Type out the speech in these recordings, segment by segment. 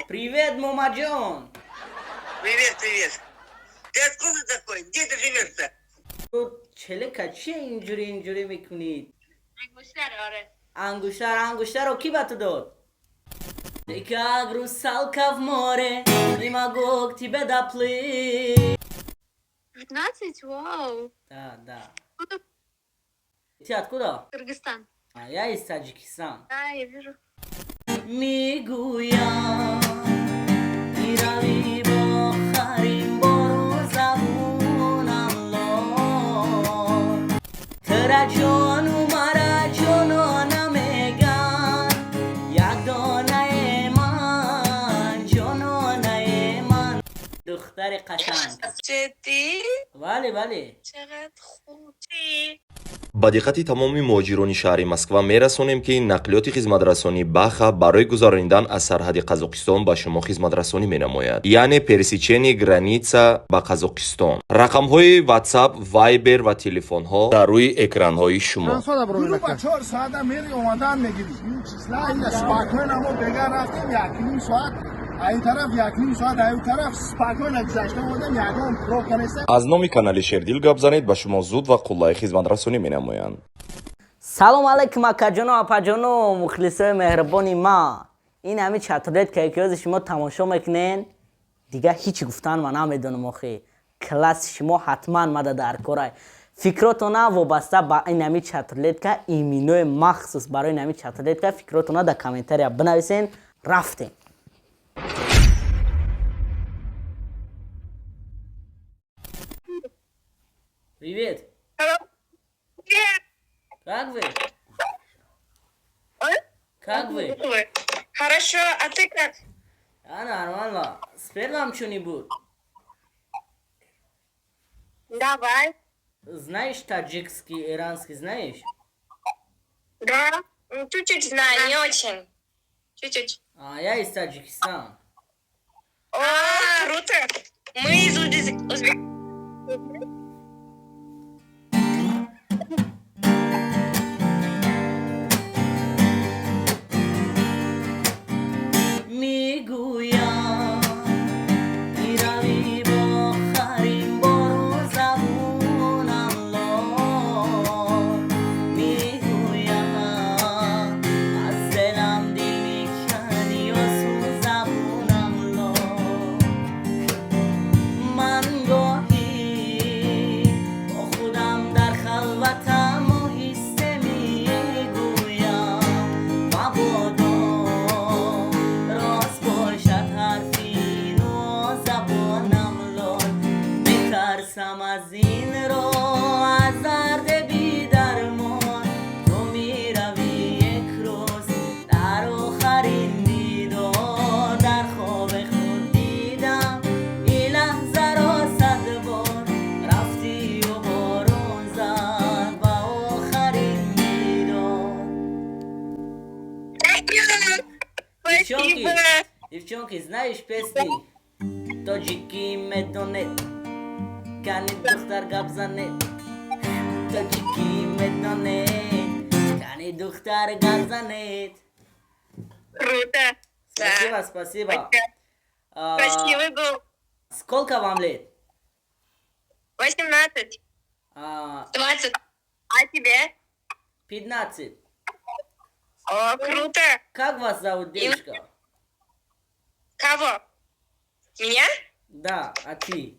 Привет, момаҷон. Привет, привет. Ты откуда такой? Где ты живешь-то? Ту челека чи инҷури инҷурӣ мекунӣ? Ангуштар, оре. Ангуштар, ангуштаро кӣ ба ту дод? Ты как русалка в море, не могу к тебе доплыть. 15? Вау. Да. Откуда? Ты откуда? Кыргызстан. А я из Таджикистана. Да, я вижу. Мегӯям, мирави бо охарин бору забунам лол, тра ҷону мара ҷонона меган, як донаи ман, ҷононаи ман, духтари қашанг. Ҷиддӣ? Бале, бале. Чақадр хуб. Чӣ? Ба диққати тамоми муҳоҷирони шаҳри Москва мерасонем, ки нақлиёти хизматрасонӣ Баха барои гузаронидан аз сарҳади Қазоқистон ба шумо хизматрасонӣ менамояд, яъне пересечение граница ба Қазоқистон. Рақамҳои WhatsApp, Viber ва телефонҳо дар рӯи экранҳои шумо. Ба 4 соата мери, омадан мегирӣ. Спокойно мо бега рафтем, 1,5 соат ин тараф, 1,5 соат аю тараф, спокойно гузашта омадем, ягон пробка нест. Аз номи канали Шердил гап занед, ба шумо зуд ва қуллай хизматрасонӣ менамоянд. Салом алейкум, акаҷону апаҷону, мухлисои меҳрубони ма. Ин ҳами чатрулетка, ки ҳози шумо тамошо мекунен, дига ҳеҷ гуфтан ма намедонам. Охи класси шумо ҳатман мада дар корай. Фикротона вобаста ба ин ҳами чатрулетка, иминои махсус барои ин ҳами чатрулетка, фикротона дар комментария бинависен. Рафтем. Привет. Привет. Как вы? Как вы? Хорошо, а ты как? Я нормально. Спеть вам что-нибудь? Давай. Знаешь таджикский, иранский знаешь? Да. Ну, чуть-чуть знаю, не очень. Чуть-чуть. А я из Таджикистана. О, круто. Мы из Узбекистана. Мегӯям, мирави бо охарин бору забунам лол, мегӯям, аз дилам дил мекани ё забунам лол. Ман гоҳӣ бо худам дар халватам оҳиста мегӯям: мабодо рост бошад ҳарфи забонам лол. Метарсам аз ин ро, аз дарди бидармон. Ту мирави як рӯз, дар охарин дидор дар хоби худ дидам ин лаҳзаро сад бор. Рафтию борон зад ба охарин дидор. Девчонки, Спасибо. девчонки, знаешь песни? Тоҷикӣ медонед? Кани, духтар, гап занед. Тоҷикӣ медонед? Кани, духтар, гап занед. Круто. Спасибо, Да. спасибо. А, Красивый был. Сколько вам лет? 18. А, 20. А тебе? 15. О, круто. Как вас зовут, девушка? Кого? Меня? Да, а ты?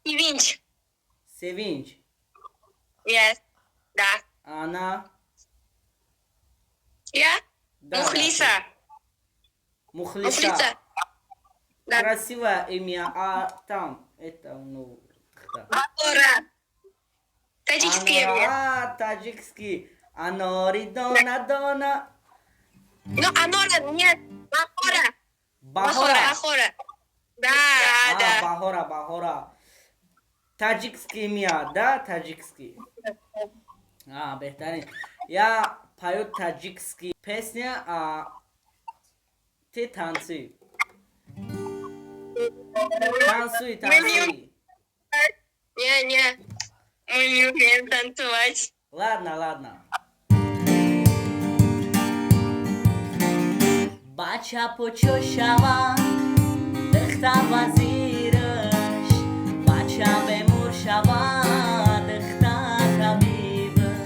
Ивинч. Севинч. Yes. Да. А она? Я? Да, Мухлиса. да, ты. Мухлиса. Мухлиса. Да. Красивое имя, а там это, ну, кто? Анора. Таджикский имя. А, таджикский. Анори дона дона. Ну, Анора, нет. Бахора. Бахора. Бахора. Да, А, да. Бахора, Бахора. Таджикский имя, да, таджикский. А, беҳтарин. Я пою таджикский песня, а ты танцуй. Танцуй, танцуй. Не, не. Мы не умеем танцевать. Ладно, ладно. Ба Бача почо шава, духта вазираш, бача бемор шава, духта табибаш.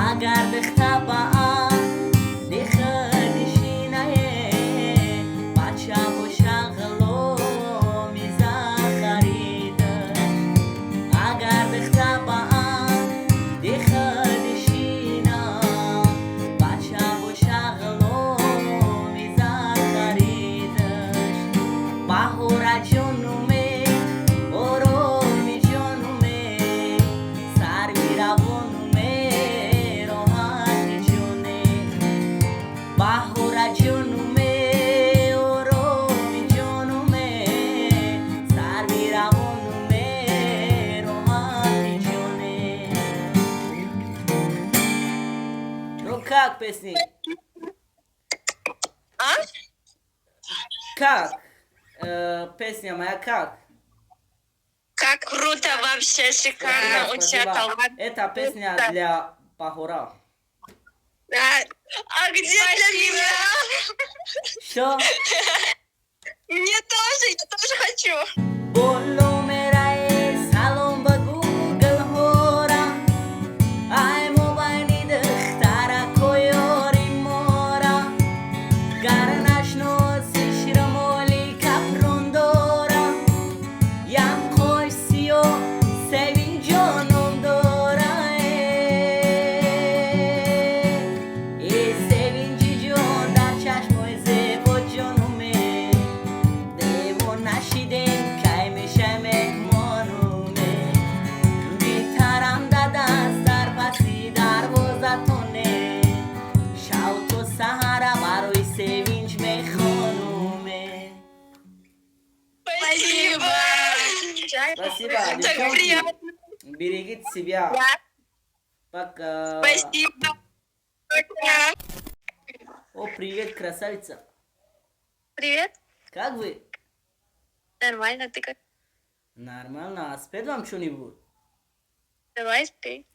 Агар духта ба дихт нишинае, бача боша ғуломи захаридаш. Агар духта ба дихт нишина, бача боша ғуломи захаридаш. Баҳора ҷонуме, ороми ҷонуме, сарви равонуме, роҳати ҷоне. Баҳора ҷонуме, ороми ҷонуме, сарви равонуме, роҳати ҷоне. Ну как песни? А? Как? Песня моя как? Как круто вообще, шикарно. Спасибо, У тебя спасибо. талант. Это песня для Бахора. Да. А где для меня? Что? Мне тоже, я тоже хочу. Боло мерае салом ба гулҳора, ай мобайни духтаракоёри мора, гар нашноси широмоли капрон дора, як қош сиё севинҷоном дора. Э севинҷи ҷон, дар чашмои зебо ҷонуме, девона шидем, кай мешай меҳмонуме, битарам дадаст дар паси дарвозатоне, шав то саҳара барои севинҷ мехонуме. Спасибо. Спасибо, Так девчонки. Приятно. Берегите себя. Да. Пока. Спасибо. Пока. О, привет, красавица. Привет. Как вы? Нормально, ты как? Нормально. А спеть вам что-нибудь? Давай спей.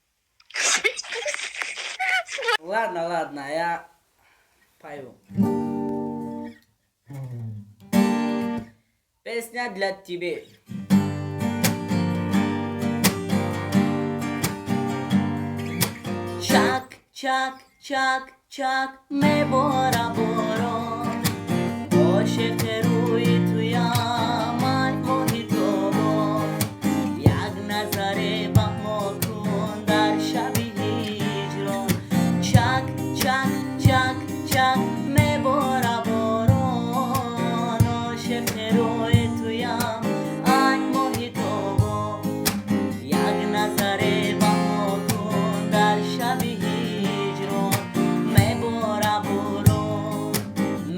Ладно, ладно, я пою. Песня для тебя. Чак, чак, чак, чак, мебора борон. Ошиқи рӯи туям, ай моҳи тобон. Як назаре ба мо кун дар шаби ҳиҷрон. Чак, чак, чак, чак, мебора борон. Ошиқи рӯи туям, ай моҳи тобон. Як назаре ба мо кун дар шаби ҳиҷрон. Мебора борон,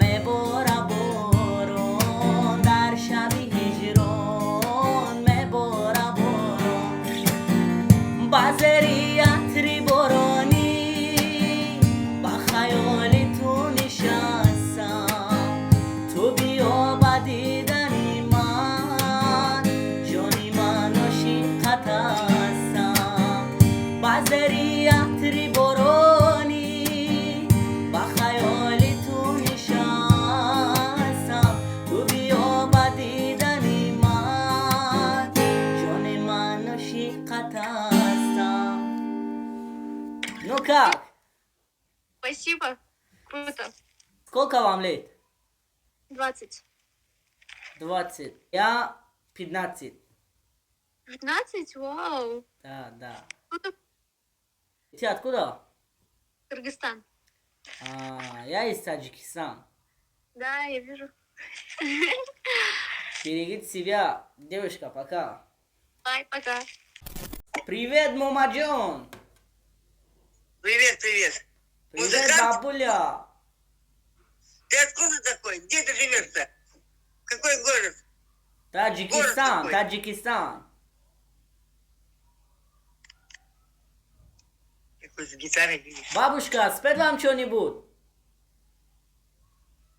мебора борон, дар шаби ҳиҷрон, мебора борон. Ба зери атри боронӣ ба хаёли ту нишастам. Ту биё ба дидани ман, ҷони ман ошиқат ҳастам. Ба зери атри боронӣ ба хаёли ту нишастам. Ту биё ба дидани ман, ҷони ман ошиқат ҳастам. Ну как? Спасибо. Круто. Сколько вам лет? 20. 20. Я 15. 15? Вау. Да. Круто. Ты откуда? Кыргызстан. А, я из Таджикистана. Да, я вижу. Берегите себя, девушка, пока. Bye, пока. Привет, Мамаджон. Привет, привет. Привет, Музыкант? бабуля. Ты откуда такой? Где ты живешь-то? Какой город? Таджикистан, Город какой? Таджикистан. Такой с гитарой видишь. Бабушка, спеть вам что-нибудь?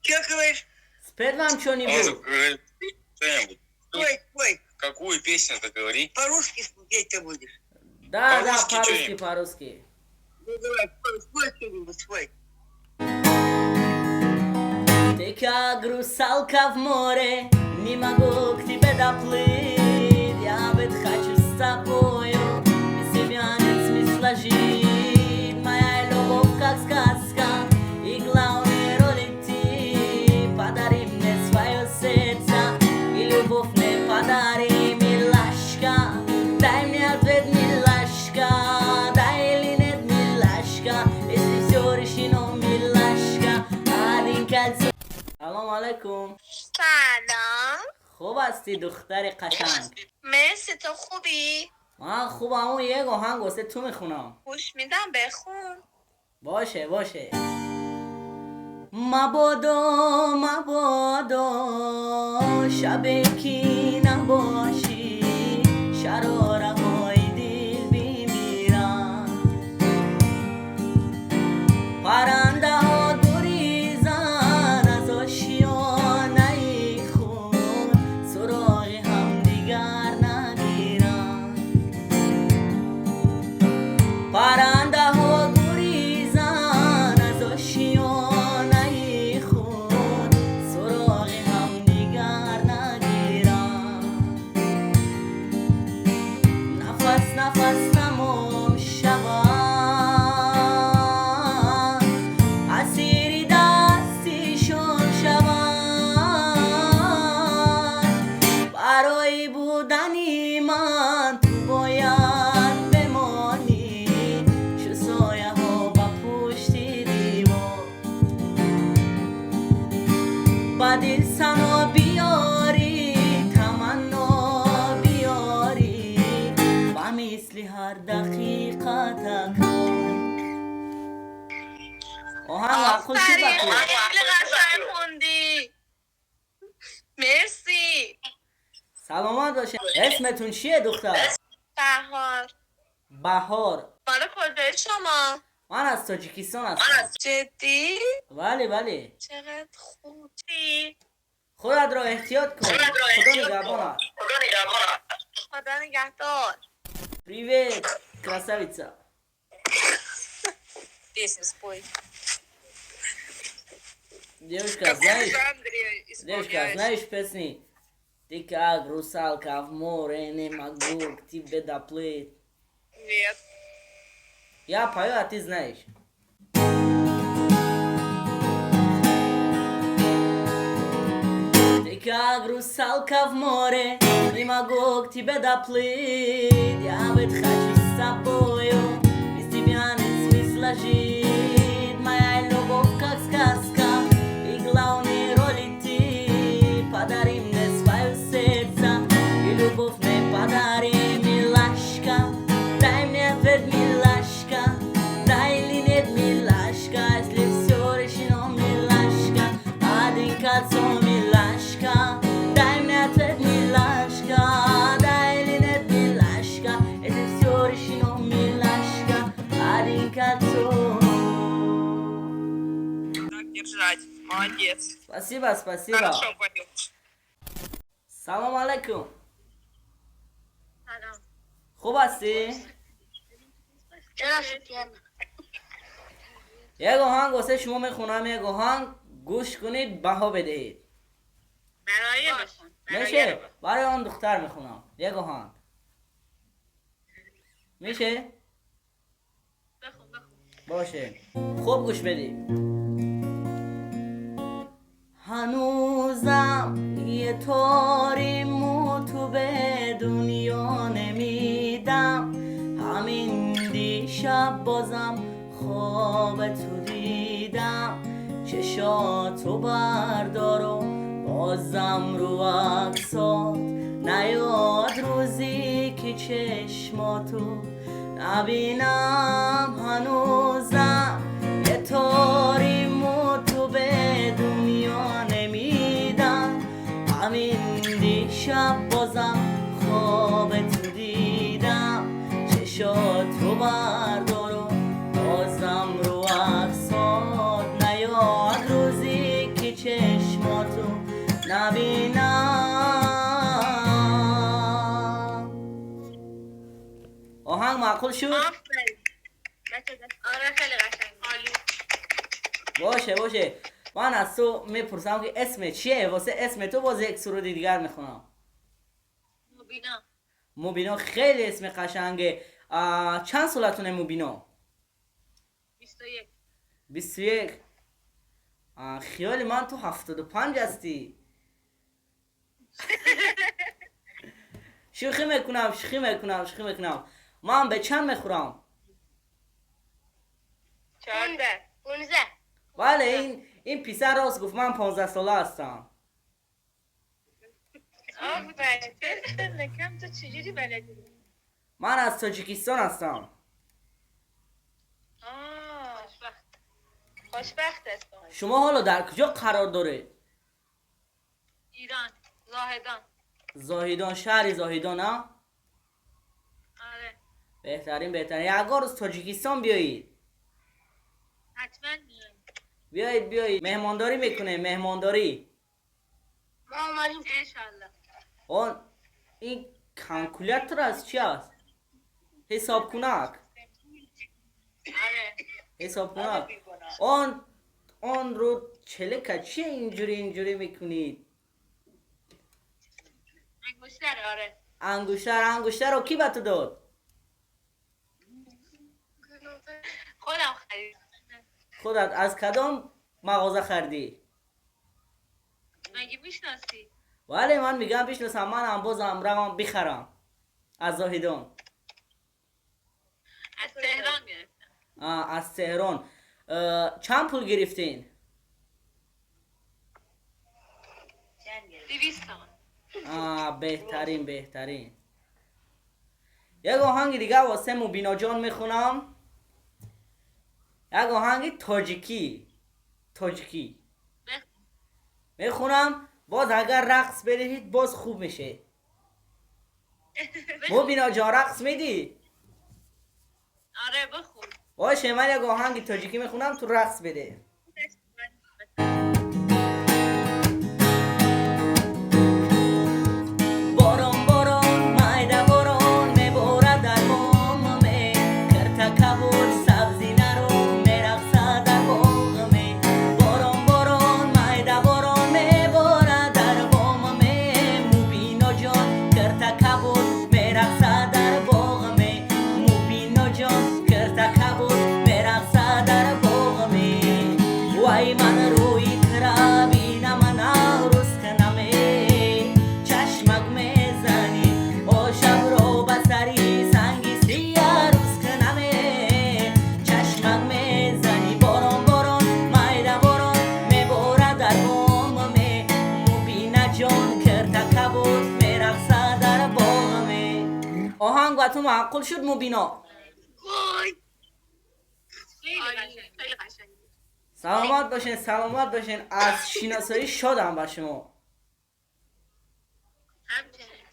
Че говоришь? Спеть вам что-нибудь? Что-нибудь. Ой, ой, Какую песню-то говори? по-русски петь-то будешь? Да, да, По-русски по-русски, что-нибудь. По-русски. Ну давай, спой, спой что-нибудь, спой. Ты как русалка в море, не могу к тебе доплыть. Я ведь хочу с тобою, без тебя нет смысла жить. Моя любовь как сказка, и главной роли ты. Подари мне свое сердце, и любовь мне подари, милашка. Дай мне ответ, милашка, да или нет, милашка. Если все решено, милашка, один кольцо. Салом алейкум. سلام. Хуб ҳастӣ, духтари қашанг? مرسی، تو خوبی؟ Ман хубам. Як оҳанг واسه ту мехунам. گوش میدم، بخون. Боше, боше. Мабодо, мабодо, шабе ки набошӣ, шарораҳои дил бимиранд, паррандаҳо гурезанд аз ошиёнаи худ, суроғи ҳамдигар нагиранд. Паррандаҳо гурезанд аз ошиёнаи худ, суроғи ҳамдигар нагиранд. Нафас нафас тамом шавад, асири дастишон шавад. Барои будани ман ту бояд бемонӣ, чу сояҳо ба пушти девор. Ба дил сано биёрӣ, таманно биёрӣ, ба мисли ҳар дақиқа такрор. Оҳанг маъқул шуд ба آفرین. ту? خیلی قشنگ خوندی، مرسی. Саломат боше. Исмтун чие, духтар? بهار. Баҳор. مال کجای شما؟ Ман аз Тоҷикистон ҳастам. جدی؟ Бале, бале. چقدر خوب. Худатро эҳтиёт кун. Худо нигаҳбонат. خدا نگهدار. Привет, красавица. Песню спой. Девушка, знаешь, жанре? Девушка, знаешь песни? Ты как русалка в море, не могу к тебе доплыть. Нет. Я пою, а ты знаешь. Ты как русалка в море, не могу к тебе доплыть. Я ведь хочу с тобою, без тебя нет смысла жить. Моя любовь как сказка, и главной роли ты. Подари мне свое сердце, и любовь мне подари, милашка. Дай мне ответ, милашка, да или нет, милашка. Если все решено, милашка, один кольцо, милашка. Дай мне ответ, милашка, да или нет, милашка. Если все решено, милашка, один кольцо. Так держать. Молодец. Спасибо, спасибо. Хорошо поешь. Салом алейкум. سلام. Хуб ҳастӣ? چرا؟ Як оҳанг واسه шумо мехонам, як оҳанг гӯш кунед, баҳо бидиҳед. برای بخون. Меше? Барои он духтар мехонам як оҳанг, меше? بخون، بخون. Боше, хуб гӯш бидӣ. Ҳанӯзам یه тори мӯ ту به дунё намедам, ҳамин дишаб бозам хоб ту дидам. Чашоту бардору бозам ру аксот наёд, рӯзе ки чашмоту набинам. Ҳанӯзам یه тори мӯ ту به дунё намедам, ҳамин дишаб бозам хоб ту дидам. Чашоту бардору бозам ру аксот наёд, рӯзе ки чашмоту набинам. Оҳанг маъқул шуд? آفرین. آره، خیلی قشنگ. عالی. Боше, боше. Ман аз ту мепурсам, ки исме чие. Восе исме ту боз як суруди дигар мехонам. Мубина. Мубино, хеле исми қашанге. Чанд солатоне, Мубино? 21. 21. Хиёли ман ту 75 ҳастӣ. Шӯхӣ мекунам, шӯхӣ мекунам, шӯхӣ мекунам. Ман бе чанд мехӯрам? 14. 15. Бале, ин писар рост гуфт, ман 15-сола ҳастам. آفرین کم تو چجوری بلدی؟ Ман аз Тоҷикистон ҳастам. آه خوشبخت خوشبخت هستم. Шумо ҳоло дар куҷо қарор доред? ایران، زاهدان. Зоҳидон, шаҳри Зоҳидон, а? آره. Беҳтарин, беҳтарин. Ягон рӯз Тоҷикистон биёед. حتما میایم. Биёед, биёед, меҳмондорӣ мекунем, меҳмондорӣ. Мо омадем. انشالله. Он ин калкулятор аст, чи аст, ҳисобкунак? آره. Ҳисобкунак. Он рӯ челека чи инҷурӣ инҷурӣ мекунид? انگشتر، آره. Ангуштар. Ангуштарро кӣ ба ту дод? خودم خرید. Худат аз кадом мағоза хардӣ? مگه میشناسی؟ Вале ман мегӯям, бишносам, манам бозам равам бихарам аз Зоҳидон. از تهران گرفتم. Аз Теҳрон. Чанд пул гирифтин? 200 تومن. Беҳтарин, беҳтарин. Як оҳанги дигар восе Мубиноҷон мехонам, як оҳанги тоҷикӣ, тоҷикӣ мехонам. Боз агар рақс бидиҳед, боз хуб меше. Мубиноҷон, рақс медӣ? آره، بخون. باشه، ман як оҳанги тоҷикӣ мехонам, ту рақс биде. Борон, борон, майда борон меборад дар бомаме, кирта кабуд сабзинаро мерақсад дар боғаме. Борон, борон, майда борон меборад дар бомаме, Мубиноҷон, кирта кабуд мерақсад дар боғаме, Мубиноҷон, кирта кабуд мерақсад дар боғаме. Вай, ман рӯи тира бинам, наврӯз кунаме, чашмак мезанӣ, ошабро ба сари санги сия рӯз кунаме, чашмак мезанӣ. Борон, борон, майда борон меборад дар бомаме, Мубинаҷон, кирта кабуд мерақсад дар боғаме. Оҳанг ба ту маъқул шуд, Мубино? خیلی قشنگ، خیلی قشنگ. Саломат бошен, саломат бошен. Аз шиносоӣ шодам ба шумо. همچنین.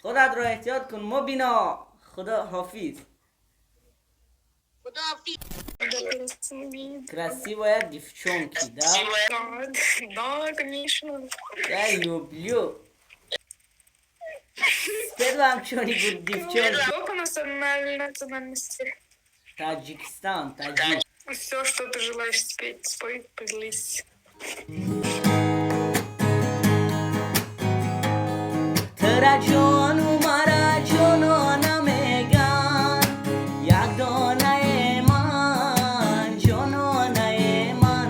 Худатро эҳтиёт кун, Мубино. Худо ҳофиз. Худоҳофиз. Красивая девчонки, да? Да, конечно. Я люблю. Спеть вам что-нибудь, девчонки. Какой национальности? Таджикистан, таджик. Все, что ты желаешь спеть, спой, поделись. Тра ҷону мара ҷонона меган, як донаи ман, ҷононаи ман.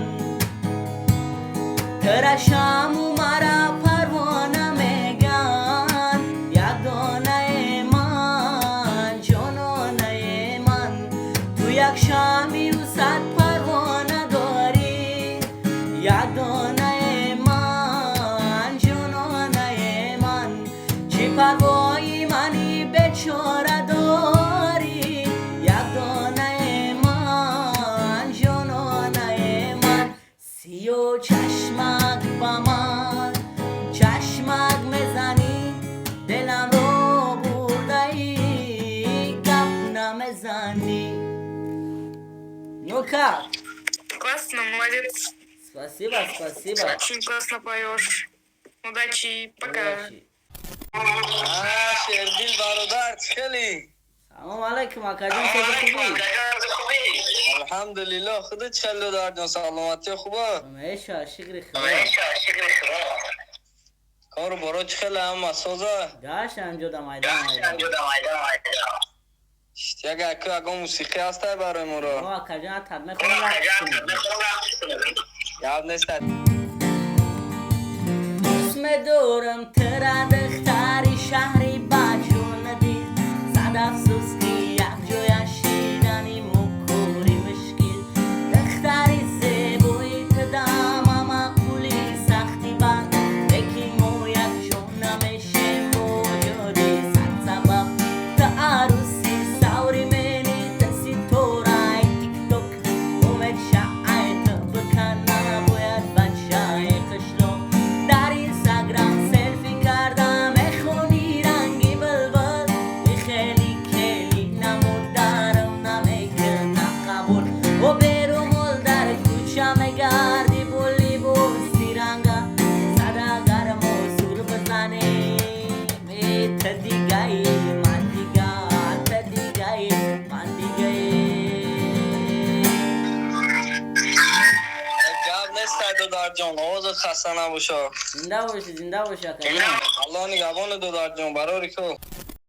Тра шаму мара парвона меган, як донаи ман, ҷононаи ман. Ту як шамию 100 парвона дорӣ, як донаи ман, ҷононаи ман. Чӣ парвои мани бечора дорӣ, як донаи ман, ҷононаи ман. Сиё чашмак ба ман чашмак мезанӣ, диламро бурдаӣ, гап намезанӣ. Ну как? Классно, молодец. Спасибо, спасибо. Очень классно поешь. Удачи, пока. Удачи. Шердил бародар, чӣ хелӣ? Салом алайкум, акаҷон, сози хубӣ? Алҳамдулиллоҳ, худат чӣ хел, додарҷон, саломатӣ хуба? Ҳамеша, шукри Худо. Кору боро чӣ хеле, ҳама соза? Гашт ҷода майдон майдон. Як аку ягон мусиқӣ ҳастай барои моро? Мо акаҷон тад мехонам, рақс кунем. Гап нест. Дӯст медорам тира, духтари шаҳри баҷонади. Сад афсӯс, ки якҷоя шидани мо кори мушкил. Духтари зебои тудама маъқули сахти банд, лекин мо якҷо намешем бо ҷоди сад сабаб. Ту арӯси саври мени, ту ситораи Тикток. Умед шаъай ту бикана бояд бачаи қишлоқ. Дар Инстаграм селфи карда мехони ранги булбул. Хеле кели намударам намекуна қабул. О берумол дар кӯча мегарди бо либоси ранга. Сад агар мо зур бизанем, э, ту дигаи, ман дига, ту дигаи, ман дигаи. Гап нест, додарҷон, овозат хаста набошо. Зинда бошӣ, зинда бошӣ, акаҷон. Аллоҳ нигаҳбони, додарҷон, барори ку.